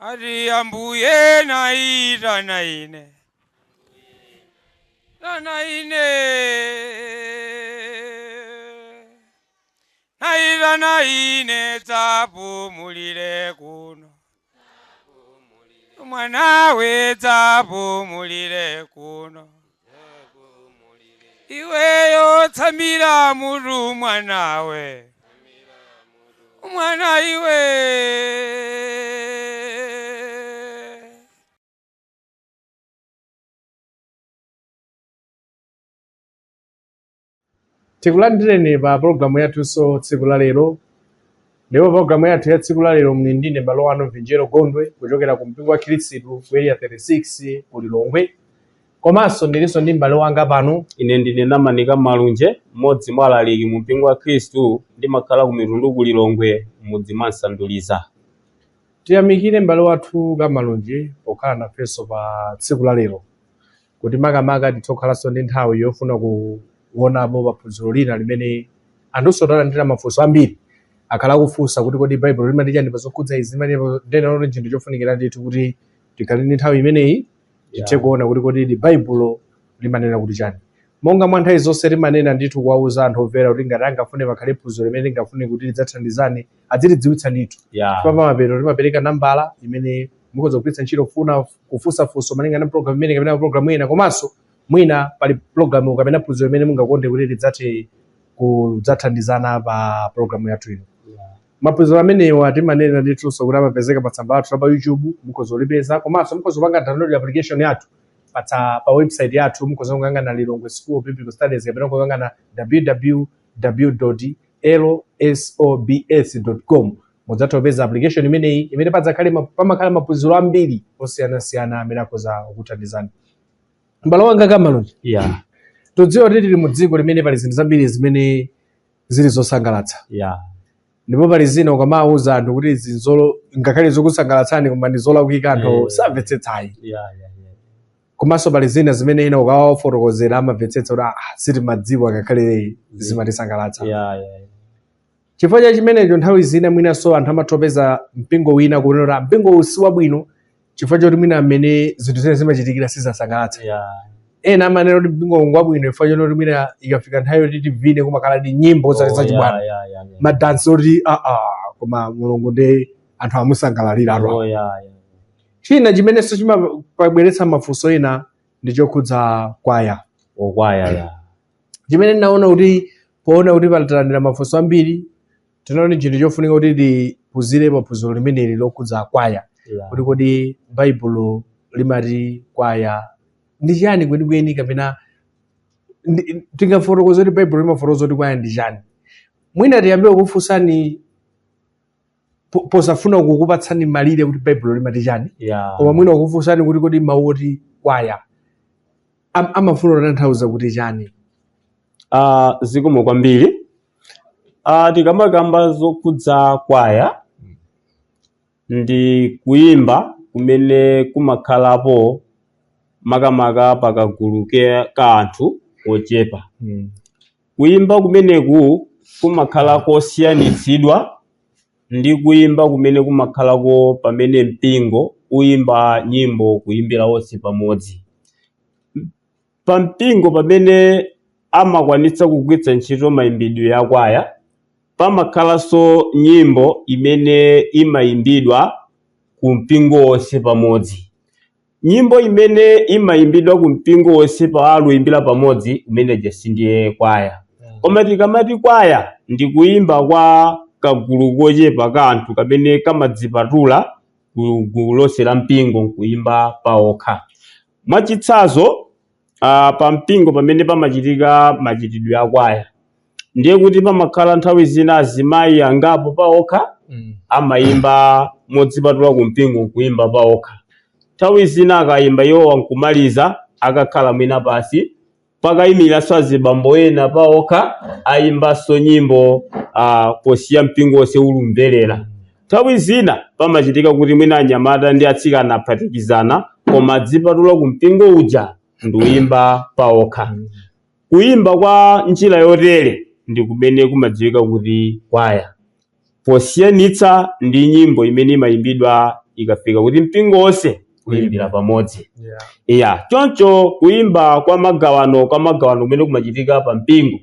Ati Ambuye naitana ine, tana ine, naitana ine, dzapumulire kuno, mwanawe dzapumulire kuno, iweyo tsamira mutu mwanawe, mwana iwe. Tikulandireni pa pologalamu yathunso tsiku la lero. Ndipo pologalamu yathu ya tsiku la lero muli ndine m'bale wanu Mvinjero Gondwe kuchokera ku mpingo wa Khristu ku Area 36 ku Lilongwe. Komanso ndilinso ndi m'bale wanga pano. Ine ndine Namanika Malunje, mmodzi mwa alaliki mu mpingo wa Khristu, ndimakhala ku Mitundu ku Lilongwe, m'mudzi mwa Nsanduliza. Tiyamikire m'bale wathu Kamalunje pokhala nafenso pa tsiku la lero, kuti makamaka tithe kukhalanso ndi nthawi yofuna kuonapo paphunziro lina limene anthunso talandira mafunso ambiri akhala akufunsa kuti kodi Baibulo limati chani pa zokhudza izi, limati ndeno ndi chinthu chofunikira ndithu kuti tikhale ndi nthawi imeneyi tithe kuona kuti kodi Baibulo limanena kuti chani. Monga mwa nthawi zonse timanena ndithu kuwauza anthu omvera kuti ngati angafune pakhale phunziro limene lingafune kuti lidzathandizane, adzitidziwitsa ndithu. Chifukwa pamapeto timapereka nambala imene mukhoza kugwiritsa ntchito kufuna kufunsa funso malingana ndi program imene kapena program ina, komanso mwina pali program kapena phunziro limene mungakonde kuti lidzathe kudzathandizana pa program yathu ino. Maphunziro amenewa timanena ndithunso kuti amapezeka pa tsamba lathu la pa YouTube, mukhoza kulipeza, komanso mukhoza kupanga download application yathu pa website yathu. Mukhoza kuyang'ana Lilongwe School of Biblical Studies kapena kuyang'ana www.lsobs.com, mudzatha kupeza application imeneyi imene pamakhala maphunziro ambiri osiyanasiyana amene akhoza kukuthandizani. M'bale wanga Kamalunje, tudziwa kuti tili mu dziko limene pali zinthu zambiri zimene zili zosangalatsa. Ndipo pali zina ukamawuza anthu kuti izi ngakhale zokusangalatsani koma ndi zolakwika, anthu samvetsetsayi. Komanso pali zina zimene ena ukawafotokozera amamvetsetsa kuti sitimadziwa ngakhale zimatisangalatsa. Chifukwa cha chimenecho nthawi zina mwinanso anthu amatha kupeza mpingo wina kunena kuti mpingo uwu si wabwino chifukwa choti mwina mmene zinthu zina zimachitikira sizasangalatsa. Ena amanena kuti mpingo uwu ngwabwino chifukwa choti mwina ikafika nthawi yoti tivine kumakhala ndi nyimbo zachibwana, madansi oti koma Mulungu ndi anthu amusangalalira. China chimenenso chimabweretsa mafunso ena ndi chokhudza kwaya. Okwaya ya. Chimene ndinaona kuti poona kuti patalandira mafunso ambiri, tinaona chinthu chofunika kuti tiphunzire paphunziro limeneli lokhudza kwaya, kuti kodi Baibulo limati kwaya ndi chani kwenikweni, kapena tingafotokoze kuti Baibulo limafotokoza kuti kwaya ndi chani. Mwina tiyambe kukufunsani posafuna kukupatsani malire kuti Baibulo limati chani, koma mwina kukufunsani kuti kodi mawu oti kwaya amafuna kutanthauza kuti chani? Zikomo kwambiri. Tikamakamba zokhudza kwaya ndi kuyimba kumene kumakhalapo makamaka pakagulu ka anthu ochepa. Kuyimba kumeneku kumakhala kosiyanitsidwa ndi kuyimba kumene kumakhalako pamene mpingo uyimba nyimbo kuyimbira onse pamodzi. Pa mpingo pamene amakwanitsa kugwiritsa ntchito mayimbidwe ya kwaya, pamakhalanso nyimbo imene imayimbidwa ku mpingo wonse pamodzi. Nyimbo imene imayimbidwa ku mpingo wonse paluyimbira pamodzi umene sindiye kwaya. Koma tikamati kwaya ndi kuyimba kwa kagulu kochepa ka anthu kamene kamadzipatula ku gulu lonse la mpingo nkuyimba paokha. Mwachitsanzo, pa mpingo pamene pamachitika machitidwe a kwaya, ndiye kuti pamakhala nthawi zina azimayi angapo paokha amayimba modzipatula ku mpingo nkuyimba paokha. Nthawi zina akayimba iwowa nkumaliza, akakhala mwina pasi, pakayimiranso azibambo ena paokha ayimbanso nyimbo posiya mpingo wonse ulumverera. Nthawi zina pamachitika kuti mwina anyamata ndi atsikana aphatikizana koma adzipatula ku mpingo uja ndikuyimba paokha. Kuyimba kwa njira yotere ndi kumene kumadziwika kuti kwaya, posiyanitsa ndi nyimbo imene imayimbidwa ikafika kuti mpingo wonse kuyimbira pamodzi. Yeah. Iya, choncho kuimba kwa magawano kumene kumachitika pa mpingo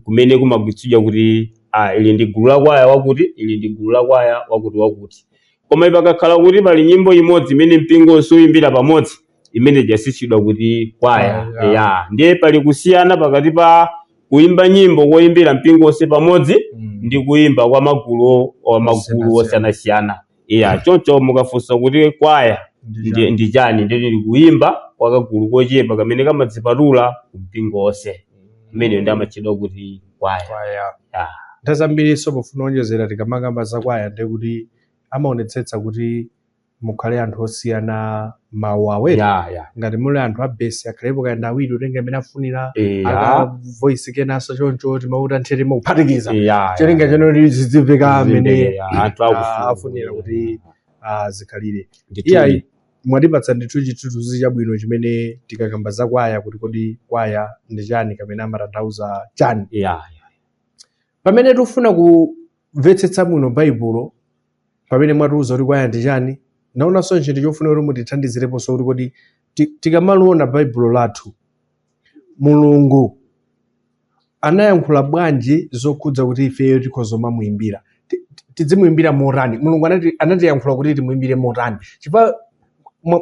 kumene kumagwiritsidwa kuti ili ndi gulu la kwaya wakuti, ili ndi gulu la kwaya wakuti wakuti. Koma ipakakhala kuti pali nyimbo imodzi imene mpingo wonse uyimbira pamodzi, imene ijasitchidwa kuti kwaya. Yeah. Ya, ndiye pali kusiyana pakati pa kuimba nyimbo koyimbira mpingo wonse pamodzi ndi kuimba kwa magulu osiyanasiyana. Iya, choncho mukafunsa kuti kwaya ndi chani, ndi kuimba kwa kagulu kochepa kamene kamadzipatula mpingo wonse, imene ndi amatchedwa kuti kwaya. Kwaya. Ya. Nthawi zambiri pofuna kuonjezera tikamakamba za kwaya ndiye kuti amaonetsetsa kuti mukhale anthu osiyana mawu awere. Ya. Ngati muli anthu a bass akhalepo kayenda awiri utenga amene afunira, Ya. aka voice kenanso choncho timauta nthete kuphatikiza Ya. cholinga chonoti zizimveka amene anthu afunira kuti zikhalire. Ndithu. Iyayi, mwatipatsa ndithu chithunzi chabwino chimene tikakamba za kwaya kuti kodi kwaya ndi chani kapena amatanthauza chani. Ya. Pamene tikufuna kumvetsetsa bwino Baibulo, pamene mwatiuza kuti kwaya ndi chani, naonanso ntchito chofuna kuti mutithandizireponso kuti kodi tikamaliona Baibulo lathu, Mulungu anayankhula bwanji zokhudza kuti ifeyo tikhoza mamuyimbira, tidzimuyimbira motani? Mulungu anatiyankhula kuti timuyimbire motani? Chifukwa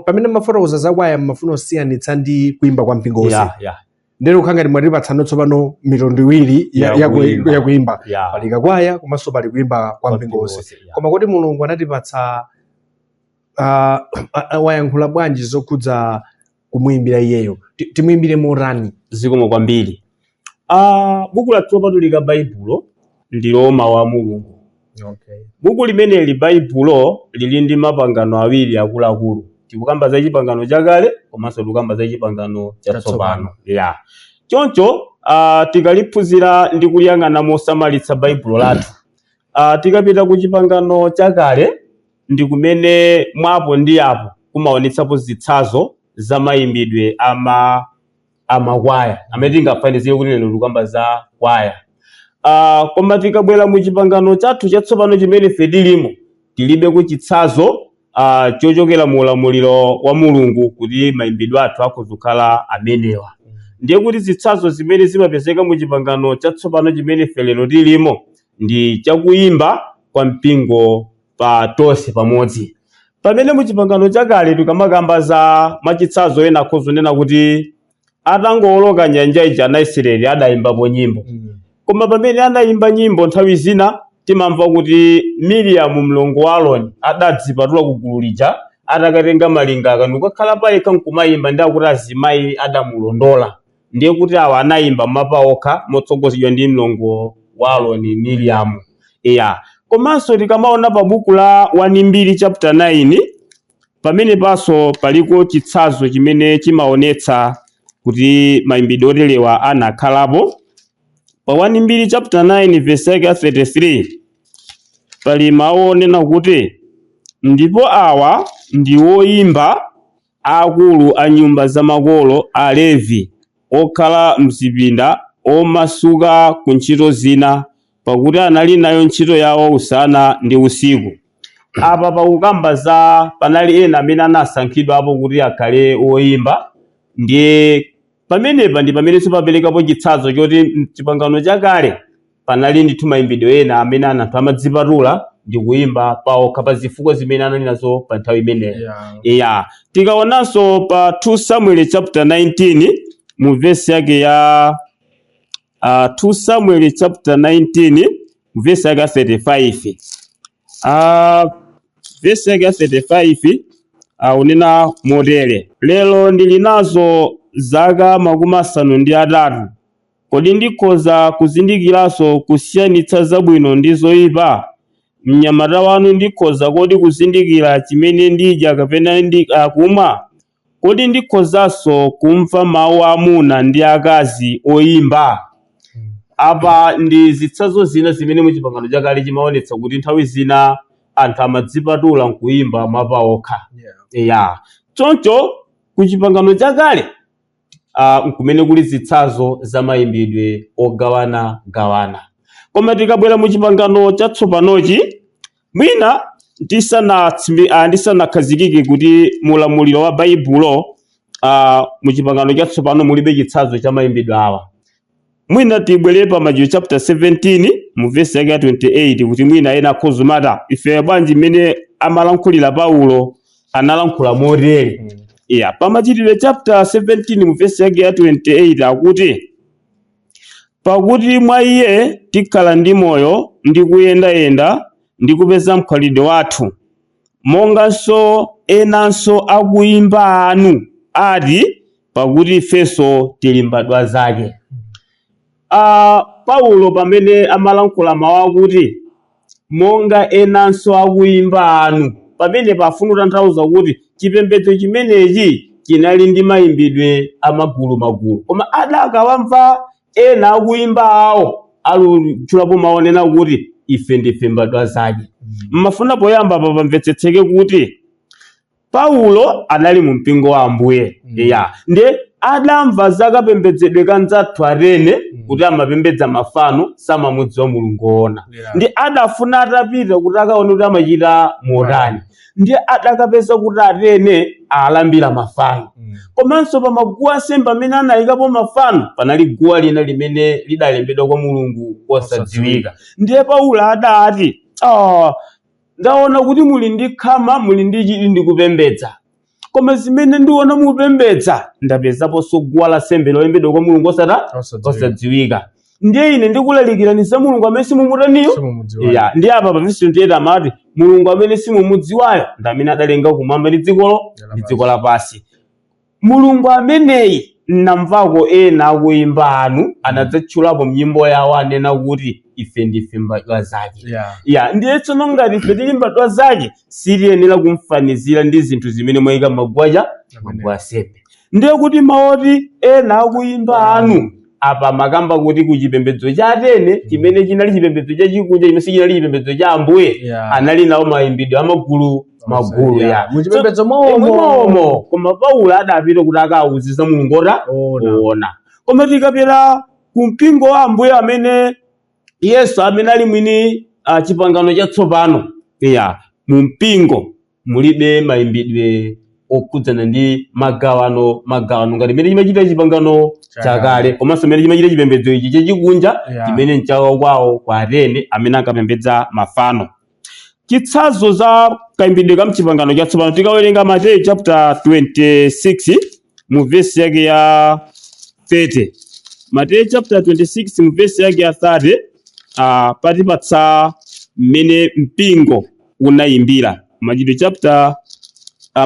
pamene mafotokoza za kwaya mmafuna kusiyanitsa ndi kuimba kwa mpingo wonse. Ya. Ndero kukhala ngati mwatipatsano tsopano mitundu iwiri Ya kuimba. ya kuimba. Ya. Pali kakwaya komanso pali kuimba kwa mpingo wonse. Ya. Koma kodi Mulungu anatipatsa wayankhula bwanji zokhudza kumuyimbira iyeyo, timuyimbire motani? Zikomo kwambiri. Buku lathu lopatulika Baibulo ndilo mawu a Mulungu. Okay. Buku limeneli Baibulo lili ndi mapangano awiri akuluakulu. Tikukamba za chipangano chakale komanso tikukamba za chipangano chatsopano. Ya. Choncho tikaliphunzira ndi kuliyang'ana mosamalitsa Baibulo lathu. Tikapita ku chipangano chakale ndi kumene mwapo ndi apo kumaonetsapo zitsanzo za mayimbidwe amakwaya amene tingafanizire kuti lero tikukamba za kwaya. Koma tikabwera mu chipangano chathu chatsopano chimene ife tilimo, tilibe kuchitsanzo chochokera mu ulamuliro wa Mulungu kuti mayimbidwe athu akuzikhala amenewa. Ndiye kuti zitsanzo zimene zimapezeka mu chipangano chatsopano chimene ife lero tilimo ndi chakuyimba kwa mpingo pa tonse pamodzi. Pamene mu chipangano chakale tikamakamba za machitsanzo ena akhozonena kuti atangowoloka nyanja ija ana Israeli adayimbapo nyimbo. Koma pamene anayimba nyimbo nthawi zina timamva kuti Miriam mlongo wa Aaroni adadzipatula ku gulu lija atakatenga malinga akakhala payekha nkumayimba, ndi akuti azimayi adamulondola. Ndiye kuti awa anayimba mapa okha motsogozedwa ndi mlongo wa Aaroni Miriam. Iya. Komanso tikamaona pa buku la 1 Mbiri chapter 9, pamene paso paliko chitsanzo chimene chimaonetsa kuti mayimbidwe oterewa anakhalapo. Pa 1 Mbiri chapter 9 verse yake ya 33 pali mawu onena kuti ndipo awa ndi woyimba akulu a nyumba za makolo a Levi okhala mzipinda omasuka ku ntchito zina, pakuti anali nayo ntchito yawo usana ndi usiku. Apa pakukamba za panali ena amene anasankhidwapo kuti akhale woyimba. Ndiye pamenepa ndi pamenenso paperekapo chitsanzo choti mchipangano chakale panali ndithu mayimbidwe ena amene anthu amadzipatula ndi kuyimba paokha pa zifukwa zimene anali nazo pa nthawi imeneyo. Yeah. Ya, tikaonanso pa 2 Samuel chapter 19 mu verse yake ya 2 Samuel chapter 19 mu verse yake ya 35. Verse yake ya 35 unena motere: lero ndili nazo zaka 53, kodi ndikhoza kuzindikiranso kusiyanitsa zabwino ndi zoyipa? Mnyamata wanu ndikhoza kodi kuzindikira chimene ndidya kapena ndi kumwa? Kodi ndikhozanso kumva mawu amuna ndi akazi oyimba? Apa ndi zitsanzo zina zimene mu chipangano chakale chimaonetsa kuti nthawi zina anthu amadzipatula nkuyimba mapa okha. Yeah. Ya, choncho ku chipangano chakale nkumene kuli zitsanzo za mayimbidwe ogawana gawana. Koma tikabwera mu chipangano chatsopanochi, mwina Ndisanakhazikike kuti mulamuliro wa Baibulo, mu Chipangano Chatsopano mulibe chitsanzo cha mayimbidwe awa. Mwina tibwere pa Machitidwe chapter 17 mu vesi yake ya 28, kuti mwina ena akhozumata ife bwanji mmene amalankhulira Paulo analankhula motere. Yeah, pa Machitidwe chapter 17 mu vesi yake ya 28 akuti, "Pakuti mwa iye tikhala ndi moyo ndi kuyendayenda ndi kupeza mkhalidwe wathu, monganso enanso akuyimba anu ati, pakuti ifenso tili mbadwa zake." Paulo pamene amalankhula mawu akuti "monga enanso akuyimba anu", pamene pafuna kutanthauza kuti chipembedzo chimenechi chinali ndi mayimbidwe amagulu magulu, koma adakawamva ena akuyimba awo alutchulapo maonena kuti ife ndife mbadwa zake. Mmafuna poyamba pa pamvetsetseke kuti Paulo anali mu mpingo wa Ambuye. Ya, ndiye adamva za kapembedzedwe ka nzathu Atene, kuti amapembedza mafano, samamudziwa Mulungu woona. Ndi adafuna atapita kuti akaone kuti amachita motani. Ndiye adakapeza kuti Atene alambira mafano, komanso pa maguwa ansembe amene anayikapo mafano panali guwa lina limene lidalembedwa "kwa Mulungu osadziwika". Ndiye Paulo adati, "Ah, ndaona kuti muli ndi khama, muli ndi chidwi ndi kupembedza, koma zimene ndiona mupembedza, ndapezaponso guwa la sembe lolembedwa kwa Mulungu osata Osadziwika. osadziwika. Ndiye ine ndikulalikirani za Mulungu amene simumutaniyo." Simumudziwayo. Ya, ndi apa pa vesi 28 amati Mulungu amene simumudziwayo ndi amene adalenga kumwamba ndi dzikolo ndi dziko lapansi. Mulungu ameneyi namvako ena akuyimba anu anadzatchulapo mnyimbo yawo, anena kuti ife ndife mbadwa zake. Ya, ndiye tsono ngati ife tili mbadwa zake, sitiyenera kumfanizira ndi zinthu zimene mwayika magwaja maguwa asembe. Ndiye kuti maoti ena akuyimba anu apa makamba kuti ku chipembedzo cha Atene, chimene chinali chipembedzo chachikunja, chimene sichinali chipembedzo cha Ambuye, anali nawo mayimbidwe amagulu magulu. Ya. Muchipembedzo mwawomo. Mwawomo, koma Paulo adapita kuti akawuze za Mulungu ota Ona. ona. Koma tikapita ku mpingo wa Ambuye amene Yesu amene ali mwini chipangano chatsopano, ya, mu mpingo mulibe mayimbidwe okhudzana ndi magawano magawano ngati imene chimachita chipangano chakale, komanso imene chimachita chipembedzo ichi chachikunja chimene nchawo kwawo kwa Atene amene ankapembedza mafano. Chitsanzo za kayimbidwe ka mchipangano chatsopano, tikawerenga Mateyu chapter 26 mu vesi yake ya 30, Mateyu chapter 26 mu vesi yake ya 30, patipatsa mmene mpingo unayimbira. Machitidwe chapter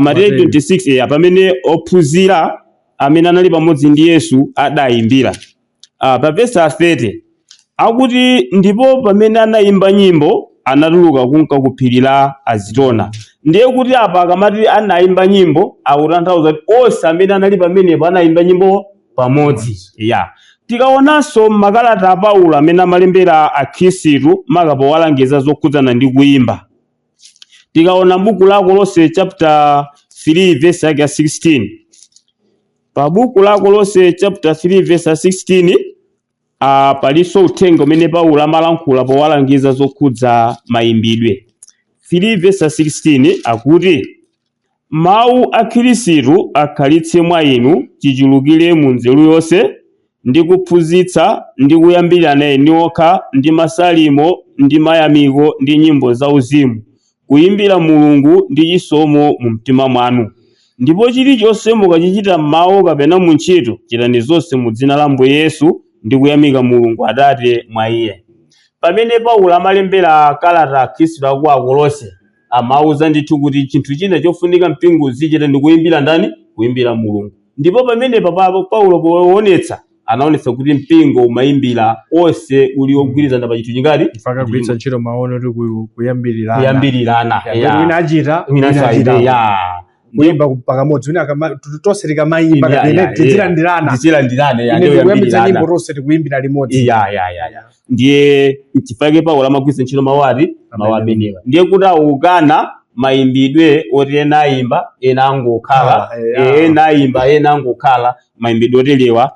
Mateyu Mateyu. 26, pamene ophunzira amene anali pamodzi ndi Yesu adayimbira, pa vesi ya 30 akuti, "Ndipo pamene anayimba nyimbo, anatuluka kunka ku phiri la Azitona." Ndiye kuti apa akamati anayimba nyimbo, akutanthauza kuti onse amene anali pamenepo anayimba nyimbo pamodzi. Ya, tikaonanso makalata a Paulo amene amalembera akhristu, maka powalangiza zokhudzana ndi kuyimba, tikaona buku la Kolose chapter 3 verse yake ya 16, pa buku la Kolose chapter 3 verse ya 16, palinso uthenga umene Paulo amalankhula powalangiza zokhudza mayimbidwe. 3 verse ya 16 akuti, "Mawu a Khristu akhalitse mwa inu chichulukire mu nzeru yonse, ndi kuphunzitsa ndi kuyambirana eni okha ndi masalimo ndi mayamiko ndi nyimbo zauzimu, kuyimbira Mulungu ndi chisomo mu mtima mwanu. Ndipo chilichonse mukachichita m'mawu kapena mu ntchito, chitani zonse mu dzina la Ambuye Yesu ndi kuyamika Mulungu Atate mwa Iye." Pamene Paulo amalembera kalata akhristu aku Akolose, amauza ndithu kuti chinthu china chofunika mpingo uzichita ndi kuyimbira ndani? Kuyimbira Mulungu. Ndipo pamenepa Paulo poonetsa, anaonetsa kuti mpingo umayimbira onse uli ogwirizana pa chinthu chingati? Mpaka kugwiritsa ntchito maono kuti kuyambirirana. Kuyambirirana. Ya, wina achita, wina wina achita. achita. Kuyimba pakamodzi, wina tonse tikamayimba kapena tizilandirana. Tizilandirana, ya. Ine Ndiyo. ndikuyambitsa Kuyambirirana. nyimbo, tonse tikuyimbira limodzi. Ya, ndiye nchifukwa Paulo amagwiritsa ntchito mawu ati mawu amenewa. Ndiye kuti awukana mayimbidwe oti ena ayimba, ena angokhala. Khala, ya. Ena ayimba, ena angokhala, mayimbidwe oterewa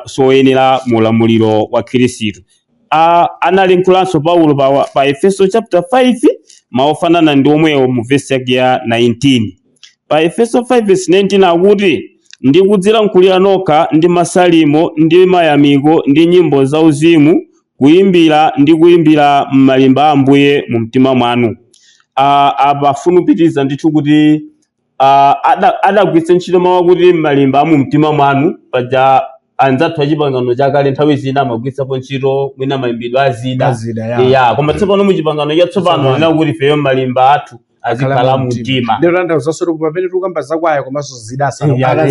soyenera mu ulamuliro wa Khristu. Analankhulanso Paulo pa Efeso chapter 5 Mawu ofanana ndi omwewo mu vesi yake ya 19. Pa Efeso 5 verse 19 akuti, ndi kudzilankhulira nokha ndi masalimo ndi mayamiko ndi nyimbo zauzimu, kuyimbira ndi kuyimbira m'malimba a Ambuye mu mtima mwanu. Apa afuna kupitiriza ndithu kuti adagwiritsa ntchito mawu akuti m'malimba a mu mtima mwanu. Paja anzathu a chipangano chakale nthawi zina amagwiritsapo ntchito mwina mayimbidwe a zida. Azida, ya. Ya, koma tsopano mu chipangano chatsopano Tsopano. lina kuti ifeyo malimba athu azikhala mu mtima. Ndiro tanthauza kuti pamene tikukamba zakwaya komanso zida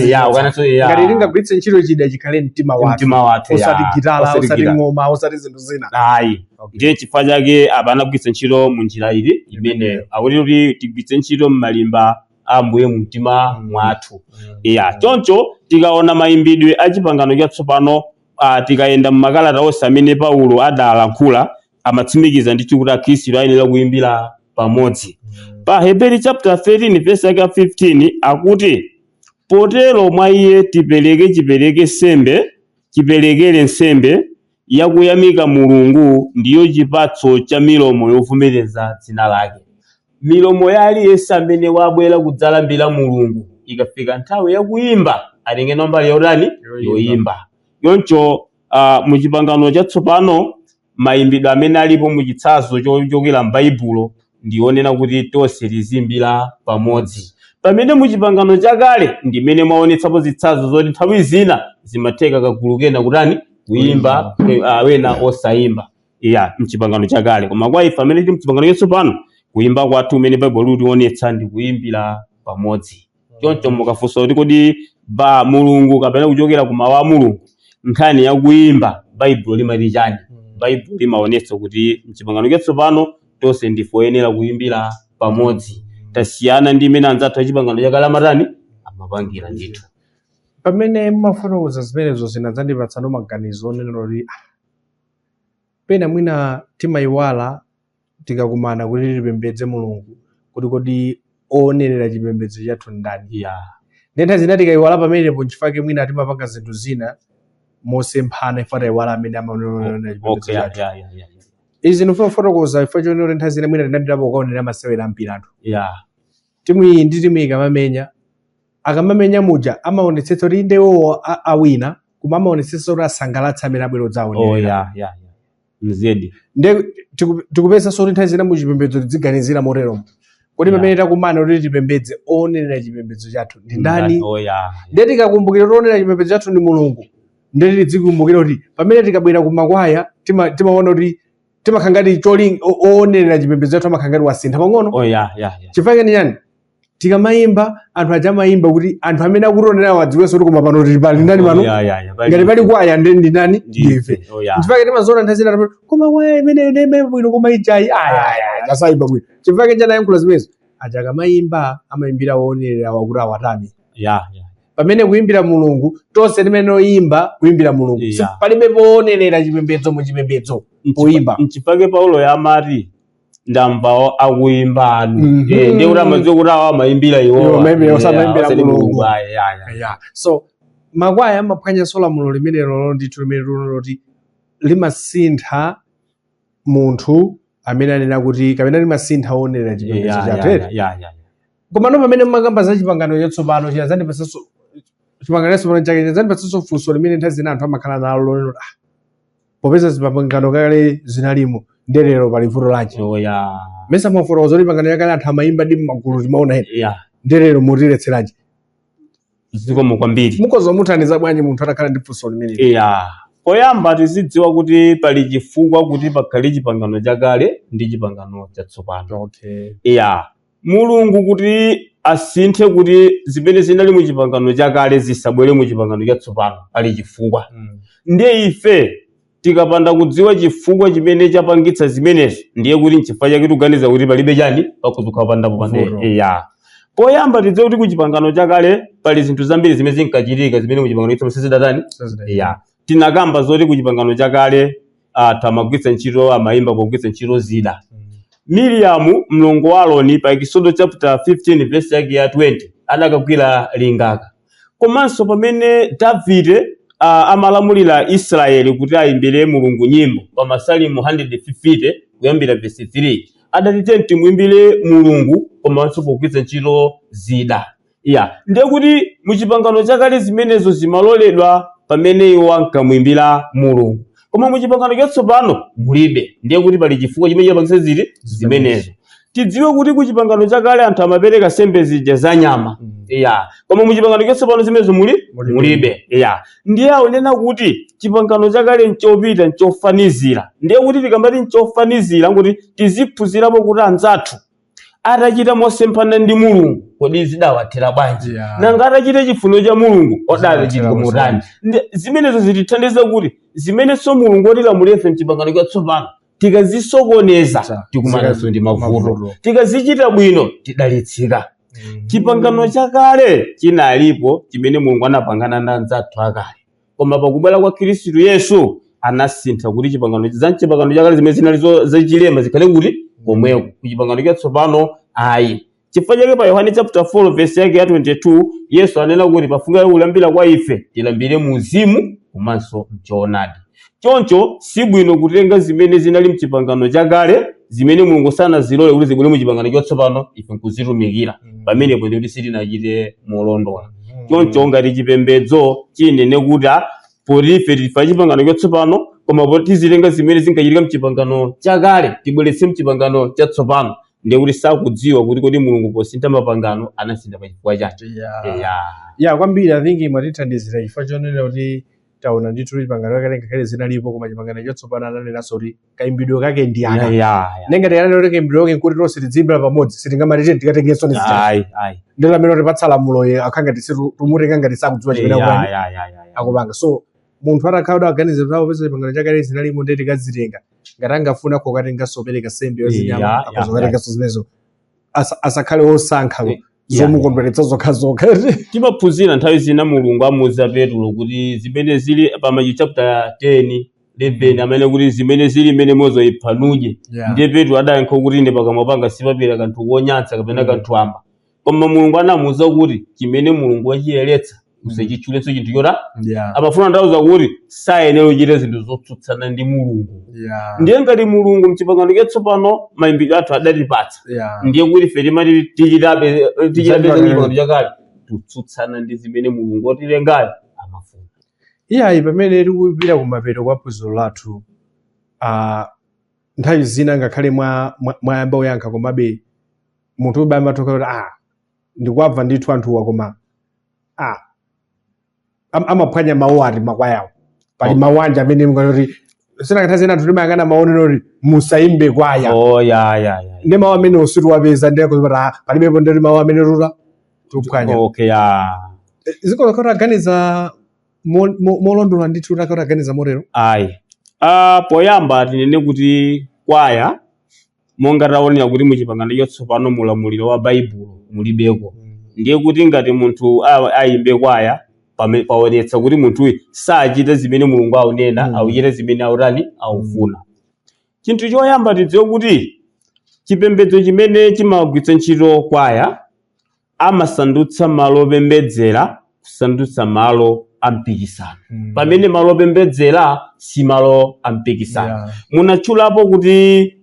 Ya, ukananso, ya. ngati tingagwiritse ntchito chida chikhale mtima wathu, mtima wathu, ya. Osati gitala, Osati osati gitala. ng'oma, osati zinthu zina. Ayi. Okay. Ndiye chifukwa chake apa anagwiritsa ntchito mu njira ili imeneyo, akuti kuti tigwiritse ntchito m'malimba a Ambuye mu mtima mwathu. Ya, choncho tikaona mayimbidwe a chipangano chatsopano, tikayenda m'makalata onse amene Paulo adalankhula, amatsimikiza ndithu kuti akhristu ayenera kuyimbira pamodzi. Pa Heberi chapter 13 verse yake 15 akuti, potero mwa iye tipereke chipereke sembe chiperekere nsembe yakuyamika Mulungu, ndiyo chipatso cha milomo yovomereza dzina lake. Milomo ya aliyense amene wabwera kudzalambira Mulungu, ikafika nthawi yakuyimba, atenge mbali yotani? Yoyimba. Choncho mu chipangano chatsopano, mayimbidwe amene alipo muchitsanzo chochokera m'Baibulo ndionena kuti tonse tiziyimbira pamodzi, pamene mu chipangano chakale ndimene mwaonetsapo zitsanzo zoti nthawi zina zimatheka kagulu kena kutani? Kuyimba, wena osayimba, ya mchipangano chakale. Koma kwa ife amene tili mchipangano chatsopano, kuyimba kwathu umene Baibulo litionetsa ndi kuyimbira pamodzi. Choncho mukafunsa kuti kodi ba Mulungu kapena kuchokera ku mawu a Mulungu, nkhani ya kuyimba, Baibulo limati chani? Baibulo limaonetsa kuti mchipangano chatsopano tonse ndife oyenera kuyimbira pamodzi, tasiyana ndi imene anzathu a chipangano chakale amatani? Amapangira ndithu. Pamene mumafotokoza zimenezo, zinadzandipatsano maganizo onena kuti pena mwina timayiwala tikakumana kuti tipembedze Mulungu, kuti kodi oonerera chipembedzo chathu ndani? Ndiye nthawi zina tikayiwala pamenepo, nchifukwa mwina timapanga zinthu zina mosemphana, ife tayiwala amene amaonera chipembedzo chathu. Izi ndifuna kufotokoza chifukwa chonena kuti nthawi zina mwina tinapitapo kukaonera masewera ampira anthu, timu iyi ndi timu iyi ikamamenya, akamamenya muja amaonetsetsa kuti inde iwowo awina, koma amaonetsetsa kuti asangalatse amene abwera kudzaonera. Oh, ya, mzedi. Nde tikupezanso kuti nthawi zina muchipembedzo tidziganizira moteromo, kodi pamene takumana kuti tipembedze, oonera chipembedzo chathu ndi ndani? Oh ya. Nde tikakumbukira kuti oonera chipembedzo chathu ndi Mulungu, nde tidzikumbukira kuti pamene tikabwera kumakwaya timaona kuti timakhala ngati oonera chipembedzo chathu amakhala ngati wasintha pang'ono. Oh ya. Chifukwa chani? Chani? Tikamayimba, anthu aja amayimba kuti anthu amene akutionera adziwenso kuti koma pano tili pali ndani pano? Oh, ya. Ngati pali kwaya, ndi ndi ndani? Ndife. Oh ya. Chifukwa timazoona nthawi zina tamati, koma kwaya imene imayimba bwino, koma ijayi aya aya asayimba bwino. Chifukwa chani anayankhula zimenezo? Aja akamayimba amayimbira woonera wakuti awatani. Ya. Pamene kuyimbira Mulungu, tonse timene oyimba kuyimbira Mulungu. Palibe poonerera chipembedzo mu chipembedzo poyimba. Nchifake Paulo yamati, ndamva akuyimba anu. Ndiye kuti amadziwa kuti awa amayimbira iwowa. Iwo amayimbira, osamayimbira osati Mulungu. Mulungu. Ayi, ya. Yeah. So makwaya amaphwanyanso lamulo limenelo ndithu, limene loti limasintha munthu amene anena kuti kapena limasintha woonera chipembedzo chathu. Ya. Komano pamene mumakamba za chipangano chatsopano, chinadzandipatsanso chipangano chatsopano chake chinadzandipatsanso funso limene nthawi zina anthu amakhala nalo lonena kuti, popeza zipangano kale zinalimo, ndiye lero pali vuto lanji? Oh ya. Mesa mafotokoza kuti pangano yakale anthu amayimba ndi m'magulu, timaona ene, ndiye lero mutiletseranji? Zikomo kwambiri. Mukhoza muthandiza bwanji munthu atakhala ndi funso limeneli? Ya, poyamba tizidziwa kuti pali chifukwa kuti pakhale chipangano chakale ndi chipangano chatsopano. Ya, Mulungu kuti asinthe kuti zimene zinali mu chipangano chakale zisabwere mu chipangano chatsopano, pali chifukwa. Ndiye ife tikapanda kudziwa chifukwa chimene chapangitsa zimenezo, ndiye kuti nchifukwa chake tikuganiza kuti palibe chani pakuzukha pandapo Vuto. pande. Ya, poyamba tidziwe kuti ku chipangano chakale pali zinthu zambiri zimene zinkachitika zimene mu chipangano chatsopano sizidatani. Ya, tinakamba zoti ku chipangano chakale athu amagwiritsa ntchito, amayimba pogwiritsa ntchito zida. Miriamu mlongo wa Aroni, pa Exodo chapter 15 verse yake ya 20, adakagwira lingaka. Komanso pamene Davide amalamulira Israeli kuti ayimbire Mulungu nyimbo pa Masalimo 150 kuyambira verse 3. Adati tiye timuimbire Mulungu komanso pogwiritsa ntchito zida. Ya, ndiye kuti muchipangano chakale zimenezo zimaloledwa pamene iwo ankamuimbira Mulungu, koma muchipangano chatsopano mulibe. Ndiye kuti pali chifukwa chimene chapangitsa zili zimenezo. Tidziwe kuti ku chipangano chakale anthu amapereka sembe zija za nyama. Ya, koma muchipangano chatsopano zimenezo muli Mulibe. Mulibe. Ya, ndiye akunena kuti chipangano chakale nchopita, nchofanizira. Ndiye kuti tikamati nchofanizira, kuti tiziphunzirapo kuti anzathu atachita mosemphana ndi Mulungu, kodi zidawathera bwanji? Nanga atachita chifuniro cha Mulungu, odachitika motani? Zimenezo zitithandiza kuti zimenenso Mulungu otilamulira ife mchipangano chatsopano, tikazisokoneza tikumananso ndi mavuto. Mavuto. Tikazichita bwino tidalitsika. Chipangano chakale chinalipo chimene Mulungu anapangana ndi anzathu akale, koma pakubwera kwa Khristu Yesu anasintha kuti chipangano za mchipangano chakale zimene zinali zachilema zikhale kuti komweko, ku chipangano chatsopano ayi. Chifukwa chake pa Yohane chapter 4 verse yake ya 22 Yesu anena kuti pafunika kulambira kwa ife tilambire mu mzimu komanso mchoonadi. Choncho sibwino kutenga zimene zinali mchipangano chakale, zimene Mulungu sanazilole kuti zibwere mu chipangano chatsopano, ife nkuzitumikira. Pamenepo ndikuti sitinachite molondola. Choncho ngati chipembedzo chinene kuti poti ife tifa chipangano chatsopano, koma poti tizitenga zimene zinkachitika mchipangano chakale tibweretse mchipangano chatsopano, ndiye kuti sakudziwa kuti kodi Mulungu posintha mapangano anasintha pa chifukwa chake. Yeah. Ya, kwambiri. I think mwatithandizira chifukwa chonena kuti taona ndithu chipangano chakale ngakhale zinalipo, koma chipangano chatsopano ananenanso kuti kayimbidwe kake ndi aka. Nenga tikanena kuti kayimbidwe kake nkuti tonse tidziyimbira pamodzi, sitingamatite tikatengenso ni zija. Ayi, ayi. Ndilo amene otipatsa lamulo ye akhala ngati tumutenga ngati sakudziwa chimene akupanga. Akupanga. So munthu atakhala kuti aganize kuti apeza chipangano chakale zinalimo, ndiye tikazitenga, ngati angafuna kokatenganso kupereka sembe yozinyama, akhoza kukatenganso zimenezo. Asakhale osankha zomukondweretsa zokhazokha. Timaphunzira nthawi zina Mulungu amuuza Petro kuti zimene zili pa Matthew chapter 10 11, amene kuti zimene zili mmene mozo iphanudye. Ndiye Petro adayankha kuti ine pakamwa panga sipapita kanthu konyansa kapena kanthu amba. Koma Mulungu anamuuza kuti chimene Mulungu wachiyeretsa usachitchulenso chinthu chota. Amafuna ndauza kuti sayenera kuchita zinthu zotsutsana ndi Mulungu. Ndiye ngati Mulungu mchipangano chatsopano mayimbidwe athu adatipatsa, ndiye kuti ife timati tichitabe za chipangano chakale, tutsutsana ndi zimene Mulungu otilengayo amafuna. Iyayi, pamene tikupita kumapeto kwa phunziro lathu, nthawi zina ngakhale mwayamba uyankha, komabe munthu ube amathoka kuti ndikuwabva ndithu anthuwa, koma amaphwanya mawu ati makwayawo pali mawu anje amene mungati sinakatha zina anthu timayang'ana maonero kuti musayimbe kwaya. Oh, ya ya ya Ndi mawu amene usitiwapeza, ndiye kuti palibepo, ndeti mawu amene tuta tuphwanya. Okay, ya. Zikolo kuti aganiza molondola ndithu, kuti aganiza motero. Ayi, poyamba tinene kuti kwaya, monga taonera kuti muchipangano chatsopano mulamuliro wa Baibulo mulibeko, ndiye kuti ngati munthu ayimbe kwaya, paonetsa kuti munthuyu sachita zimene Mulungu aunena, akuchita zimene autani aufuna. Chinthu choyamba tidziwe kuti chipembedzo chimene chimagwiritsa ntchito kwaya amasandutsa malo opembedzera kusandutsa malo a mpikisano, pamene malo opembedzera si malo a mpikisano. Munatchulapo kuti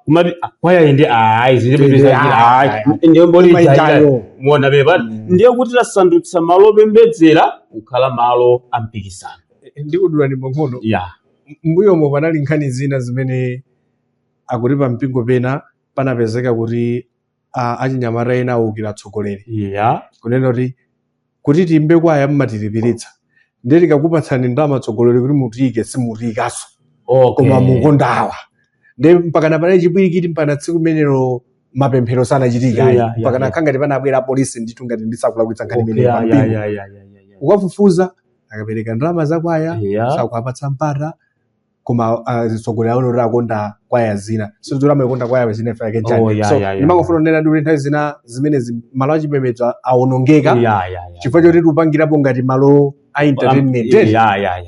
kumati kwaya iyi ndi ayi Ndi, ndiye mboni Kumaitayo. muona pepa. Ndiye kuti tasandutsa malo opembedzera kukhala malo a mpikisano. Ndikudulani pang'ono. Ya. Mbuyomo panali nkhani zina zimene akuti pa mpingo pena panapezeka kuti achinyamata ena awukira atsogoleri, kunena kuti tiyimbe kwaya mmatilipiritsa, ndiye tikakupatsani ndalama atsogoleri kuti mutiyike, simutiyikanso, koma mukondawa. Ndiye mpakana panali chipwirikiti, mpakana tsiku limenelo mapemphero sanachitika ayi. Mpakana khangati panabwera apolisi ndithu, ngati ndisakulakwitsa nkhani imeneyo, pa mpingo. Ukafufuza, akapereka ndalama za kwaya, sakuapatsa mpata, koma atsogoleri aone kuti akonda kwaya zina, sikuti amakonda kwaya zina ife yake chani. So ndimangofuna kunena ndi kuti nthawi zina zimenezi malo achipembedzo awonongeka chifukwa choti tikupangirapo ngati malo a entertainment,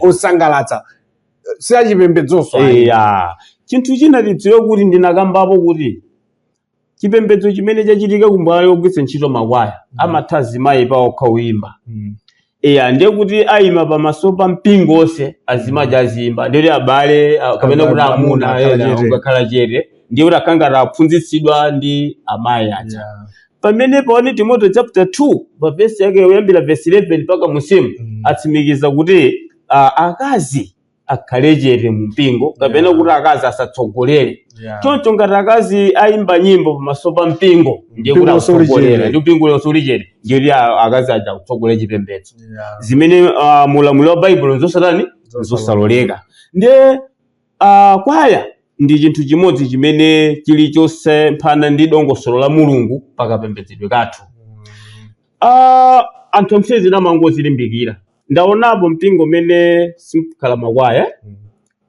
osangalatsa, si achipembedzonso ayi. Ya, chinthu china tidziwe kuti ndinakambapo kuti chipembedzo chimene chachitika kumbali yogwiritsa ntchito makwaya, amatha azimayi paokha kuyimba. Iya, ndiye kuti ayima pamaso pa mpingo onse, azimayi aziyimba, ndiye kuti abale kapena kuti Amuna amuna akhala ena chete. ukakhala chete. Ndiye kuti akangati aphunzitsidwa ndi amayi aja. Pamene pa 1 Timoteo chapter 2 pa vesi yake yoyambira vesi 11 mpaka musimu, atsimikiza kuti akazi akhale chete mu mpingo kapena kuti akazi asatsogolere. Choncho ngati akazi ayimba nyimbo pamaso pa mpingo, ndiye kuti Mpingo usuli akutsogolera chete. ndi mpingo usuli chete, ndiye kuti akazi aja akutsogolera chipembedzo, zimene mulamuliro wa Baibulo nzosatani? Zosaloleka. Ndiye kwaya ndi chinthu chimodzi chimene chili chosemphana ndi dongosolo la Mulungu pakapembedzedwe kathu. Anthu amsezi namangozilimbikira. Ndaonapo mpingo umene simkhala makwaya,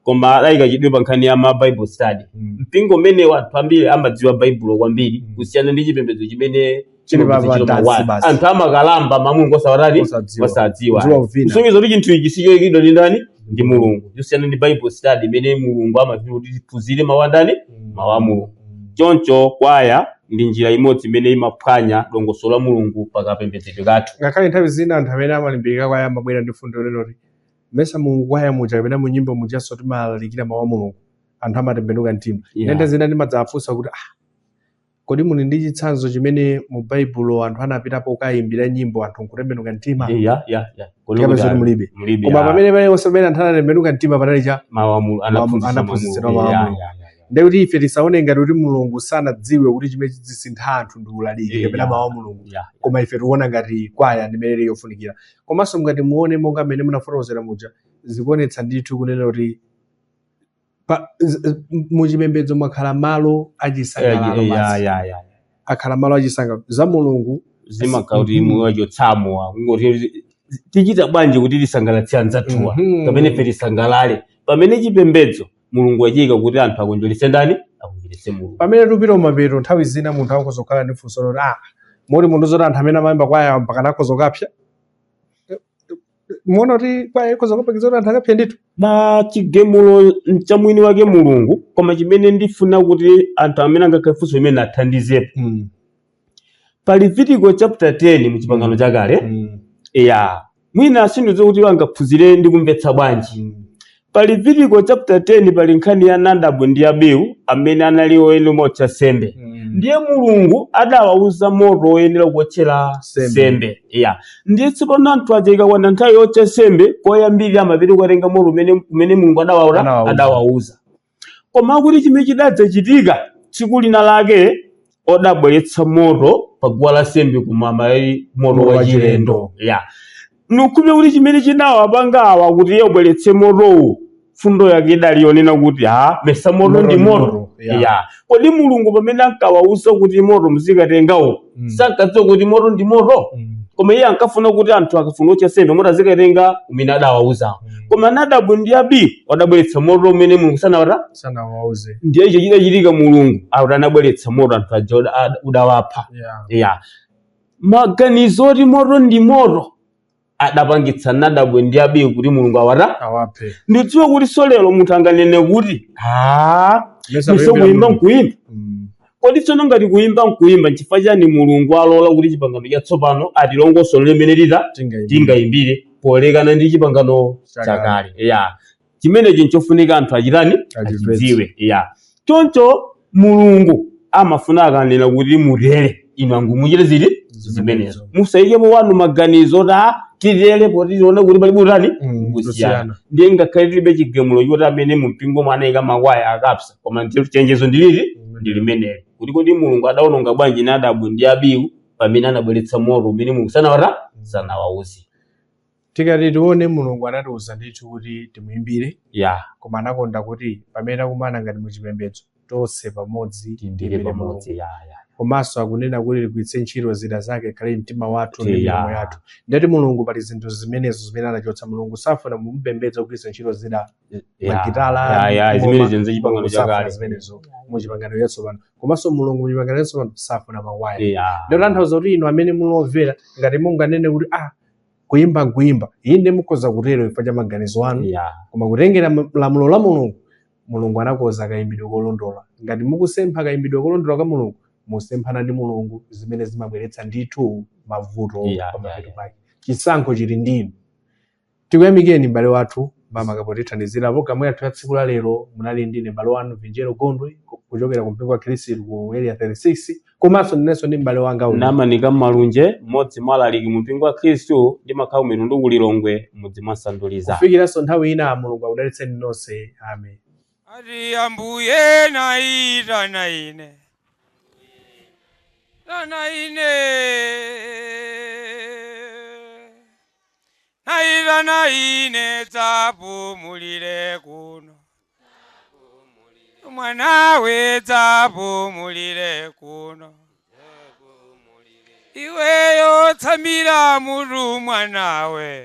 koma adayika chidwi pa nkhani ya ma Bible study. Mpingo umene anthu ambiri amadziwa Baibulo kwambiri kusiyana ndi chipembedzo chimene Chili pa chimagwiritsa ntchito dansi makwaya. basi. Anthu amakalamba mamulungu osawatani? Osadziwa. Osadziwa. Kudziwa kuvina. Kusonyeza kuti chinthu ichi sichoyikidwa ndi ndani? Ndi Mulungu. Chosiyana ndi Bible study imene Mulungu amafuna kuti tiphunzire mawu a ndani? Mawu a Mulungu. Choncho kwaya ndi njira imodzi imene imaphwanya dongosolo la Mulungu pakapembedzedwe kathu. Ngakhale nthawi zina anthu amene amalimbikira kwaya amabwera ndi fundo lero kuti mesa mukwaya muja kapena mu nyimbo mujanso timalalikira mawu a Mulungu, anthu amatembenuka mtima. Nthawi zina ndimadzafunsa kuti, ah, kodi muli ndi chitsanzo chimene mu Baibulo anthu anapitapo kukayimbira nyimbo anthu nkutembenuka mtima? Yeah. Tikapeza kuti mulibe. Mulibe. Koma pamene pali pamene anthu anatembenuka mtima panali cha mawu a Mulungu, anaphunzitsa anaphunzitsidwa mawu a mawu a Mulungu. Mulungu. Ndiye kuti ife tisaone ngati kuti Mulungu sanadziwe kuti chimene chizisintha anthu ndi ulaliki kapena mawu a Mulungu, koma ife tikuona ngati kwaya ndi imene ili yofunikira. Komanso ngati muone monga mmene munafotokozera muja, zikuonetsa ndithu kunena kuti muchipembedzo mwakhala malo achisangalalo basi. Akhala malo achisangalalo za Mulungu. Zimakhala kuti muwachotsamo, kungoti tichita bwanji kuti tisangalatse anzathuwa kapena ife tisangalale, pamene chipembedzo Mulungu wachiyika kuti anthu akondweretse ndani? Akondweretse Mulungu. Pamene tupita kumapeto, nthawi zina munthu akhoza kukhala ndi funso loti, ah, moti munthu zoti anthu amene amayimba kwaya mpaka akhoza kukapsa, muona kuti kwaya ikhoza kupangitsa kuti anthu akapse ndithu? Ba chigemulo cha mwini wake Mulungu, koma chimene ndifuna kuti anthu amene angakhale funso limene athandizepo, pa Levitico chapter 10 mu Chipangano Chakale, ya mwina sindidziwa kuti angaphunzire ndi kumvetsa bwanji. Pa Levitico chapter 10 pali nkhani ya Nadabu ndi Abihu amene anali oyenera kuotcha sembe. Ndiye Mulungu adawauza moto woyenera kuotchera sembe. Sembe, ya. Ndiye tsopano anthu aja ikakwana nthawi yotcha sembe, koyambirira amapita kukatenga moto umene Mulungu adawauza. Anawauza. Adawauza. Koma kuti chimene chidadzachitika tsiku lina lake, odabweretsa moto pa guwa la sembe, koma amali moto moto wachilendo. wachilendo. Ya, nikukhulupirira kuti chimene chinawapanga awa kuti iye ubweretse motowu, fundo yake idali yonena kuti, ha, mesa moto ndi moto? Ya, kodi Mulungu pamene ankawauza kuti moto muzikatengawo, sankadziwa kuti moto ndi moto? Koma iye ankafuna kuti anthu akafuna kuotcha sembe, moto azikatenga umene adawauzawo. Koma Nadabu ndi Abihu adabweretsa moto umene Mulungu sanawata sanawauze. Ndiye icho chidachitika, Mulungu akuti anabweretsa moto, anthu aja udawapha. Ya, maganizo oti moto ndi moto adapangitsa Nadabu ndi Abihu kuti Mulungu awata awaphe. Ndidziwe kuti so lero munthu anganene kuti, ha, mesa mesa kuyimbira kuyimba Mulungu. Nkuimba. Kodi tsono ngati kuyimba nkuimba, nchifukwa chani Mulungu alola kuti Chipangano Chatsopano atilongosole limene lita tingayimbire tingayimbire polekana ndi Chipangano Chakale. Chakale? Ya, chimenechi nchofunika anthu achitani? Achimvetse. Achidziwe. Ya, choncho Mulungu amafuna akanena kuti mutere, inu angumuchite ziti? Zimenezo. Musayikepo wanu maganizo ta titere poti tione kuti palibe utani? Kusiyana. Kusiyana. Ndiye ngakhale tilibe chigemulo choti amene mu mpingo mwanayika makwaya akapsa, koma ndiye chenjezo ndiliti? Ndi limeneli, kuti kodi Mulungu adawononga bwanji Nadabu ndi Abihu pamene anabweretsa moto umene Mulungu sanawata sanawauze? Tikati tione, Mulungu anatiuza ndithu kuti timuyimbire, koma anakonda kuti pamene takumana ngati muchipembedzo tonse pamodzi tiyimbire tiyimbire pamodzi. Mulungu. Ya. Komanso akunena kuti tigwiritse ntchito zida zake, khale mtima wathu ndi milomo yathu. Ndati Mulungu pali zinthu zimenezo zimene anachotsa. Mulungu safuna mumupembedza kugwiritsa ntchito zida, magitala, Ya, ngoma. zimene zenze Chipangano Mulungu safuna Chakale. zimenezo mu Chipangano Chatsopano. Komanso Mulungu mu Chipangano Chatsopano safuna makwaya. Ndikutanthauza kuti inu amene mulomvera, ngati munganene kuti, ah, kuyimba nkuyimba, inde, mukhoza kutero chifukwa cha maganizo anu, koma kutengera lamulo la Mulungu, Mulungu anakonza kayimbidwe kolondola. Ngati mukusempha kayimbidwe kolondola ka Mulungu, musemphana ndi Mulungu, zimene zimabweretsa ndithu mavuto pamapeto pake. Chisankho chili ndinu. Tikuyamikeni m'bale wathu Mama potithandizira programu yathu ya tsiku la lero. Munali ndine m'bale wanu Vinjero Gondwe kuchokera ku mpingo wa Khristu ku Area 36, komanso ndinenso ndi m'bale wanga uyu Namanika Malunje, mmodzi mwa alaliki mu mpingo wa Khristu, ndimakhala ku Mitundu ku Lilongwe, mudzi mwa Sanduliza. Kufikiranso nthawi ina, Mulungu akudalitseni nonse. Amen. Ati ambuye naitana ine, tana ine, naitana ine, dzapumulire kuno mwanawe, dzapumulire kuno iweyo, tsamira mutu mwanawe.